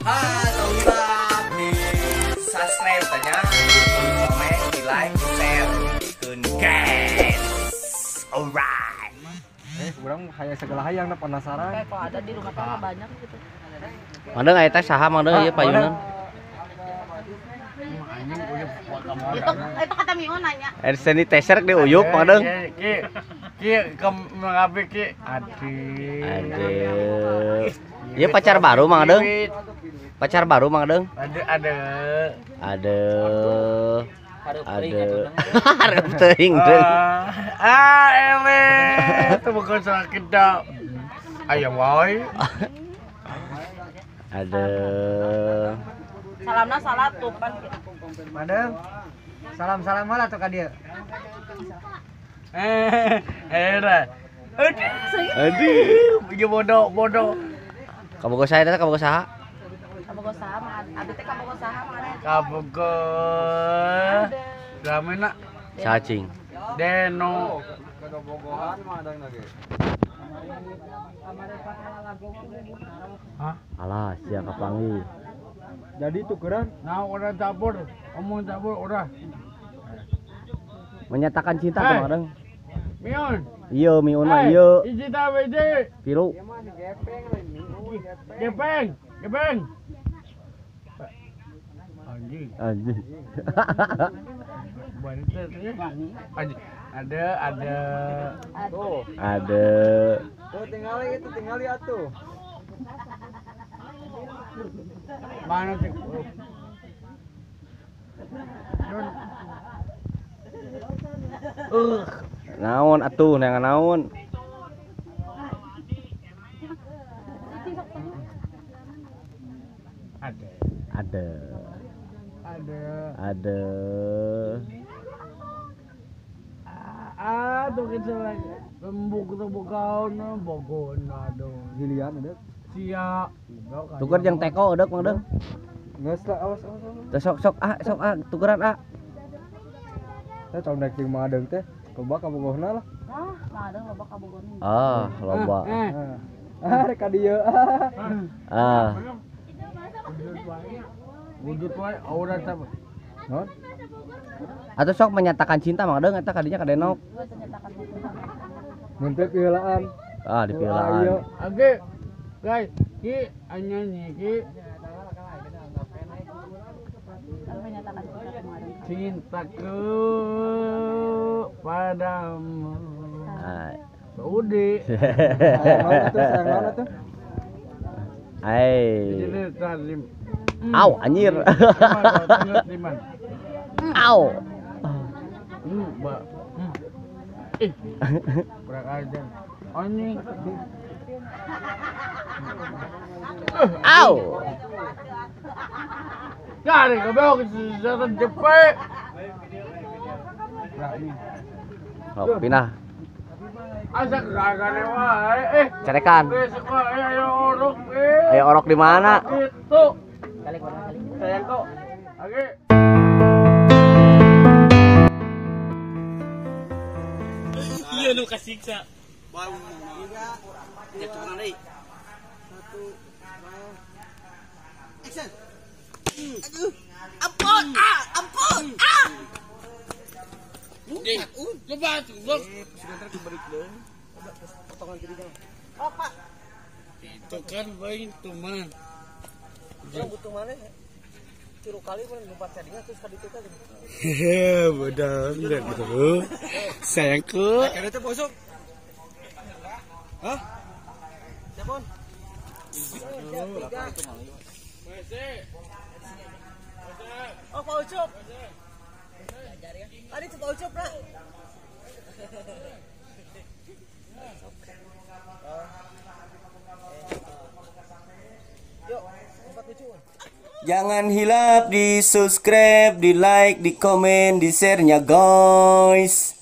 Ah, tong di subscribe tanya, di komen, di like, di share. Keun guys. Alright. Urang hayang segala hayang na penasaran. Kayak kalau ada di rumah tuh banyak gitu. Mandeng aya teh saha mandeng ieu payunan. Itu kata Miun nanya. Sanitizer di uyuk mandeng. Ki ki ke mengabe ki. Aduh. Aduh. Ieu pacar baru Mang Deng. Pacar baru Mang Deng. Ada. Ada. Ada. Hareup teuing deung. Ah, ewe. Itu bukan salah kita. Ayam wae. Ada. Salamna salah tuh pan. Madem. Salam-salam lah tuh ka dieu. Era. Aduh, ieu bodoh, bodoh. Kabogo saya teh kabogo saha? Kabogo saha mah abdi teh kabogo saha mah. Kabogo. Ramena. Cacing. Deno. Kabogohan mah ada lagi. Hah? Alah, sia kapanggih. Jadi tukeran. Nah, orang campur, omong campur udah. Menyatakan cinta tuh orang. Miun. Iya, Miun mah iya. Hiji ta hiji. Tilu. Gepeng, gepeng. Anjing. Anjing. Anjing. Ada. Tuh. Ada. Tuh tinggali itu, tinggali atuh. Mana sih? Naon atuh, neangan naon? Ada. Ada. Ada. Ada. Ah, tuh kita lagi. Lembuk tuh bukan bogon aduh. Gilian ada. Sia. Tuker jeung teko edeuk Mang Deng. Geus lah, awas awas. Teh sok sok ah, sok ah, tukeran ah. Teh congrek jeung Mang Adeng teh. Loba kabogohna lah. Ah, Mang Adeng loba kabogohna. Ah, loba. Ah, rek ka dieu. Ah. Wujud wae aura sama. Non? Atau sok menyatakan cinta Mang Adeng eta kadinya ka Denok. Mun teh piheulaan. Ah, di piheulaan. Oke. Guys, ki anyanyi ki. Cintaku padamu. Udah. Sayang mana tuh? Ai. Au, anjir. Au. Ih. Kurang ajar. Anjing. Au. Cari kebok setan cepet. Oh, pindah. Asa kagak wae. Eh, carekan. Ayo orok. Ayo orok di mana? Itu. Sayangku. Oke. Iya nu kasiksa. Ya turunan deui. 1 2 action. Aduh. Ampun, ah, ampun, ah. Coba coba. Sebentar kebalik deui. Potongan kirinya. Oh, Pak. Itu kan bae itu mah. Urang butuh mana? Tilu kali mun lompat tadinya terus ka ditu teh. Hehe, bodoh enggak gitu. Sayangku. Kene teh bosok. Hah? Siapon? Oh, Pak Ucup. Tadi itu Pak Ucup, nak. Yuk, empat lucu. Jangan hilap di subscribe, di like, di komen, di share-nya guys.